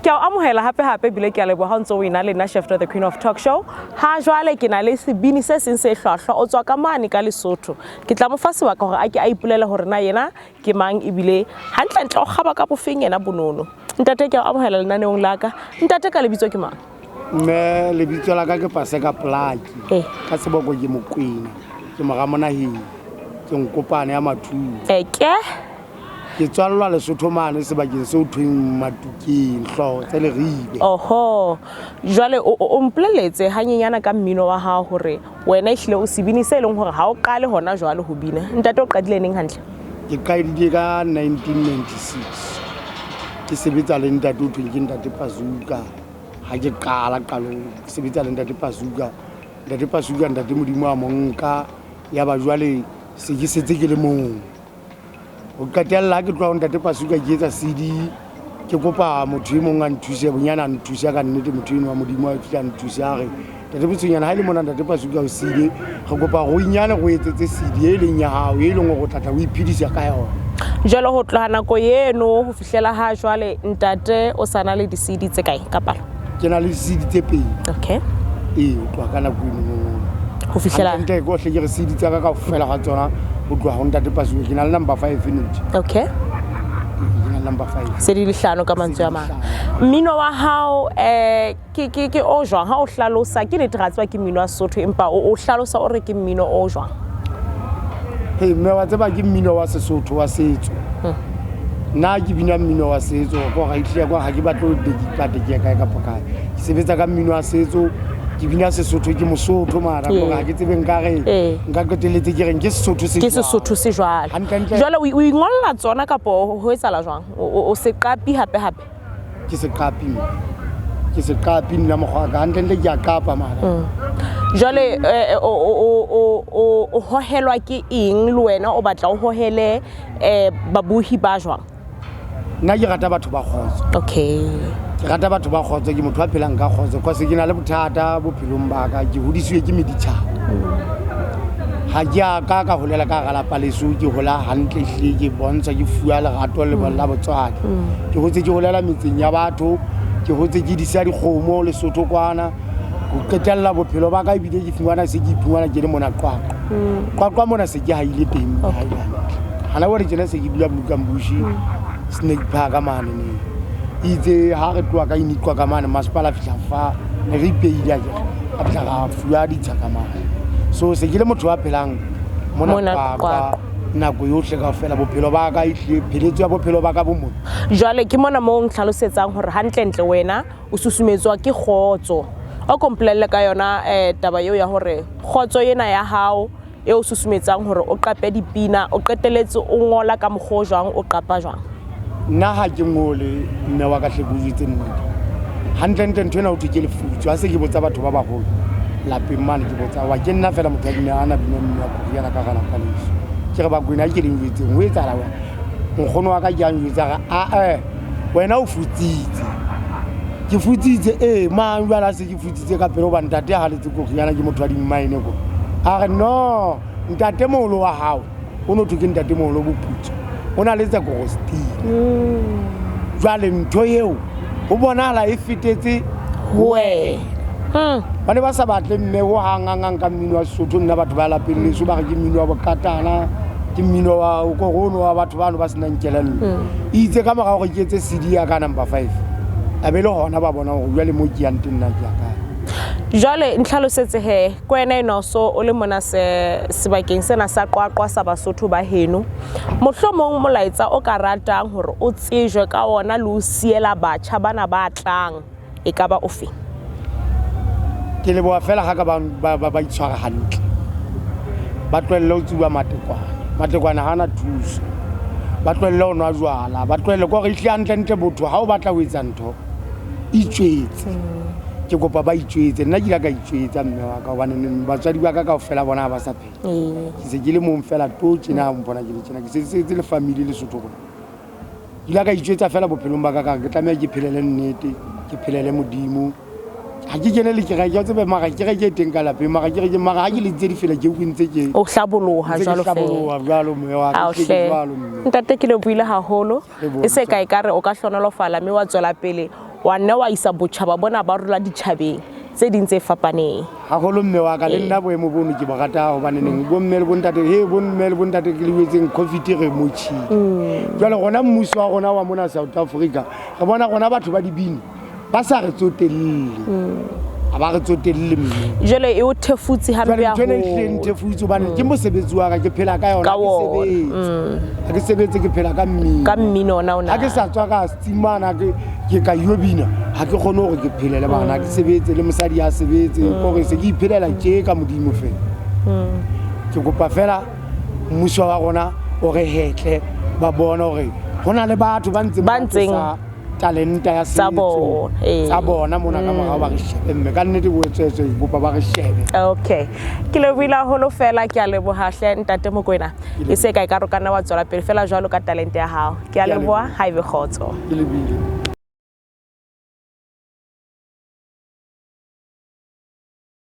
Ke a o amohela hape hape ebile ke a leboha o ntse o ena le nna Shefta the Queen of Talk Show. Ha jwale ke na le sebini se seng se hlwahlwa o tswa ka mane ka Lesotho. Ke tla mo fa sebaka hore a ke a ipolele hore na yena ke mang ebile hantlentle o kgaba ka bofeng yena bonono. Ntate ke a o amohela lenaneong la ka. Ntate ka lebitso ke mang? Mme lebitso la ka ke Paseka Polaki. Eh. Ka seboko ke Mokwena. Ke mora monaheng. Ke nkopane ya Mathuo. Eke. Ke tswallwa Lesotho mane sebakeng seo thweng Matukeng, hlooho tse Leribe. Oho, jwale o, o mpoleletse hanyenyana ka mmino wa hao hore wena ehlile o sebini se leng hore ha o qale hona jwale ho bina. Ntate o qadile neng hantle? Ke qadile ka 1996. Ke sebetsa le ntate o thweng ke ntate Pazuka. Ha ke qala qalong ke sebetsa le ntate Pazuka. Ntate Pazuka ntate Modimo a mo nka ya ba jwale se ke setse ke le mong. Ho qetella ha ke tloha ho ntate Pasuka ke etsa CD ke kopa motho e mong a nthuse bonyane a nthuse ka nnete motho eno wa modimo a fihla a nthuse a re ntate Botshonyana ha e le mona ntate Pasuka o siile re kopa go inyane go etsetse CD e leng ya hao e leng gore o tlatla o iphedisa ka yona. Jwale ho tloha nako eno ho fihlela ha jwale ntate o sa na le di-CD tse kae ka palo? Ke na le di-CD tse pedi. Okay. Ee, ho tloha ka nako eno. Ho fihlela Hantle ke ohle ke re CD tsa ka kaofela ga tsona ho tloha ho ntate Pasuka ke na le number 5 nou. Okay. Ke na le number 5. Se di le hlano ka mantswe a mang. Mmino wa hao eh ke ke ke o jwang ha o hlalosa ke nnete ra tseba ke mmino wa Sesotho empa o o hlalosa o re ke mmino o jwang? Hey, mme wa tseba ke mmino wa Sesotho wa setso. Nna ke bina mmino wa setso ko ga itlhe kwa ga ke batle ho ipate ke ya kae kapa kae. Ke sebetsa ka mmino wa setso ke bina Sesotho ke Mosotho mara Ee. ga ke tsebe nka re Ee. nka qetelletse ke reng ke Sesotho se Ke jwang. Sesotho se jwalo. Hantlentle Jwale o ingolla tsona kapo ho etsahala jwang? O seqapi hape hape? Ke seqapi mme. Ke seqapi nna mokgwa ka hantlentle ke a qapa mara. Jwale o hohelwa ke eng le wena o batla o hohele babohi ba jwang? Nna ke rata batho ba kgotso. Okay. Ke rata batho ba kgotso, ke motho a phelang ka kgotso cause ke na le bothata bophelong ba ka, ke hodisiwe ke meditjhaba. Ha ke a ka ka holela ka hara lapa leso, ke hola hantle ehlile ke bontsha ke fuwa lerato le la botswadi. Ke hotse ke holela metseng ya batho, ke hotse ke disa dikgomo Lesotho kwana. Ho qetella bophelo ba ka ebile ke fumana se ke iphumana ke le mona Qwaqwa. Qwaqwa mona se ke haile teng Okay. Hana jwale tjena se ke dula Bloemkambush Snake Park mane ne. Itse ha re tloha ka Iniqwa ka mane masepala a fihla fa ne re ipeile akere. A fihla ra fuwa ditsha ka mane. So se ke le motho a phelang mona Mona Qwaqwa Qwaqwa. nako yohle kaofela bophelo ba ka ehlile pheletso ya bophelo ba ka bo mona. Jwale ke mona moo o ntlhalosetsang hore hantlentle wena o susumetswa ke kgotso. O ko mpolelle ka yona taba eo ya hore kgotso ena ya hao e o susumetsang hore o qape dipina, o qeteletse o ngola ka mokgwa o jwang, o qapa jwang? Nna ha ke ngole mme wa ka hle ke o jwetse nnete. Hantlentle ntho ena ho thwe ke lefutso. Ha se ke botsa batho ba baholo lapeng mane ke botsa wa ke nna fela motho a bina ana bina mmino wa koriana ka hara lapa leso. Ke re Bakwena ha ke le njwetseng ho etsahala jwang? Nkgono wa ka ke a njwetsa a re ae wena o futsitse. Ke futsitse ee mang jwale ha se ke futsitse ka pele hoba ntate ha letse koriana ke motho wa dimmaene ko. A re no ntatemoholo wa hao o no thwe ke ntatemoholo Boputso o na letsa korostina. Jwale ntho eo ho bonahala e fetetse ho wena. Ba ne ba sa batle mme ho hang hang hang ka mmino wa Sesotho nna batho ba lapeng leso ba re ke mmino wa bokatana ke mmino wa korono wa batho bano ba senang kelello. Itse ka mora hore ke etse CD ya ka number 5 a be le hona ba bona hore jwale mo ke yang teng nna ke ya kae. Jwale ntlhalosetse he ke wena enwa so o le mona se sebakeng sena sa Qwaqwa sa Basotho ba heno. Mohlomong molaetsa o ka ratang hore o tsejwe ka ona le o siela batjha bana ba tlang e ka ba ofe? Ke leboha fela ha ka ba ba itshwara hantle. Ba tlohelle ho tsuba matekwane. Matekwane ha ana thuso. Ba tlohelle ho nwa jwala, ba tlohelle ke hore ehlile hantlentle botho ha o batla ho etsa ntho itjwetse. Ke kopa ba itjwetse. Nna ke ile ka itjwetsa mme wa ka hobane batswadi ba ka kaofela bona ha ba sa phela. Ke se ke le mong fela to tjena ha o mpona ke le tjena. Ke se setse le family Lesotho rona. Ke ile ka itjwetsa fela bophelong ba ka ka re ke tlameha ke phelele nnete, ke phelele Modimo. Ha ke kene le kereke, wa tseba mara kereke e teng ka lapeng, mara kereke mara ha ke leditse difela ke utlwe ntse ke O hlaboloha ntse ke jwalo fela. hlaboloha jwalo moya wa ka, Ao ke hle. jwalo mme. Ntate ke lebohile haholo. Leboha, E se ka ekare o ka hlohonolofala mme wa tswela pele Wa nna wa isa botjhaba bona ba rona ditjhabeng tse ding tse fapaneng. Haholo mme wa ka, le nna boemo bono ke bo rata hobaneneng bomme le bontate, he bomme le bontate ke le wetseng covid re motjhile. Jwale rona mmuso wa rona wa mona South Africa, re bona rona batho ba dibini ba sa re tsotelle. Ha ba re tsotelle mme. Jwale e o thefutse hampe Jwale ntho ena e hlile e haholo. nthefutse hobane ke mosebetsi wa ka, ke phela ka yona, Ka ha ke wona. sebetse. Ha ke sebetse ke phela ka mmino. Ka mmino ona ona. Ha ke sa tswa ka stimana ke ka yo bina, ha ke kgone hore ke phele le bana, ha ke sebetse le mosadi ha sebetse, kore se ke iphelela tje ka Modimo fela. Ke kopa fela mmuso wa rona o re hetle, ba bone hore ho na le batho ba ntseng Ba ntseng tlosa talenta ya Tsa setso bona, ee. tsa bona mona ka morao ba re shebe, mme ka nnete boetswetswe ke kopa ba re shebe. Okay, ke lebohile haholo fela, ke a leboha hle ntate Mokoena. E se ka e ka re o ka nna wa tswela pele fela jwalo ka talente ya hao. Ke a Ke a leboha, leboha. ha ebe kgotso. Ke lebohile.